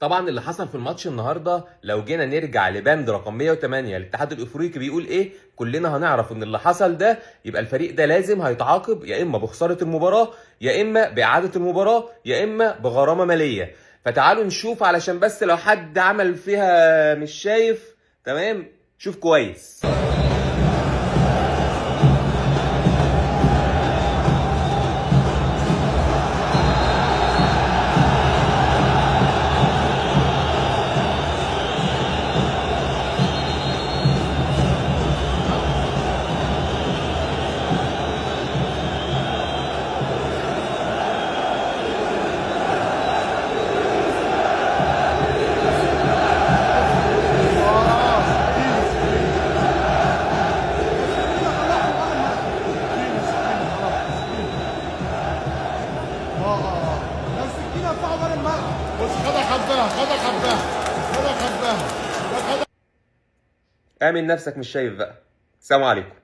طبعا اللي حصل في الماتش النهارده لو جينا نرجع لبند رقم 108 الاتحاد الافريقي بيقول ايه، كلنا هنعرف ان اللي حصل ده يبقى الفريق ده لازم هيتعاقب، يا اما بخسارة المباراة، يا اما باعادة المباراة، يا اما بغرامه ماليه. فتعالوا نشوف علشان بس لو حد عمل فيها مش شايف. تمام، شوف كويس. اعمل نفسك مش شايف بقى. السلام عليكم.